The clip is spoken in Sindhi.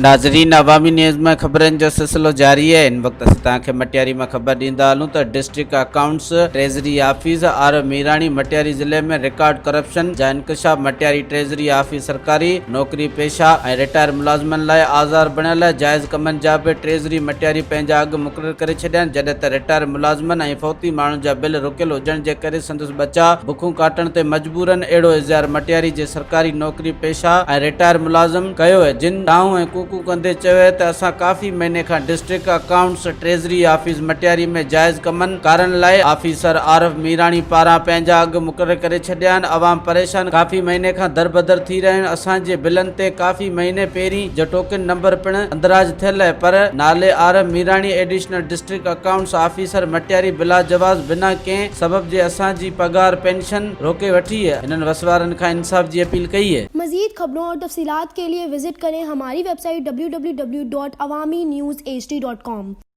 ناظرين عوامي نيوز ۾ خبرن جو سلسلو جاري آهي هن وقت اسين توهان کي مٽياري مان خبر ڏيندا هلون ته district accounts treasury office Arif Mirani Matiari ضلعي ۾ رڪارڊ ڪرپشن جا انڪشاف مٽياري ٽريزري آفيس سرڪاري نوڪري پيشا ۽ رٽائر ملازمن لاء آزار بڻيل جائز ڪمن جا به ٽريزري مٽياري پنهنجا اگهه مقرر ڪري ڇڏيا آهن جڏهن ته رٽائر ملازمن ۽ فوتي ماڻهن جا بل رڪيل هجڻ جي ڪري سندس ٻچا بکون ڪاٽڻ تي مجبور آهن اهڙو اظهار مٽياري جي سرڪاري نوڪري پيشا ۽ رٽائر ملازم ڪيو جن دانهون ۽ ڪوڪون ڪندي چيو ته اسان ڪافي مهيني کان district accounts treasury office Matiari ۾ جائز ڪمن ڪارن لاء آفيسر عارف ميراڻي پاران پنهنجا اگهه مقرر ڪري ڇڏيا آهن عوام پريشان ڪافي مهيني کان دربدر ٿي رهيا آهن اسان جي بلن تي ڪافي مهيني پهرين جو ٽوڪن نمبر پڻ اندراج ٿيل پر نالي Arif Mirani additional district accounts officer Matiari بلاجواز بنا ڪنهن سبب جي اسان جي پگهار پينشن روڪي وٺي هنن وسوارن کان انصاف جي اپيل ڪئي. مزيد خبرون اور تفصيلات کے لئے وزٽ ڪرين ھماري website W W W dot Awami news H D dot com.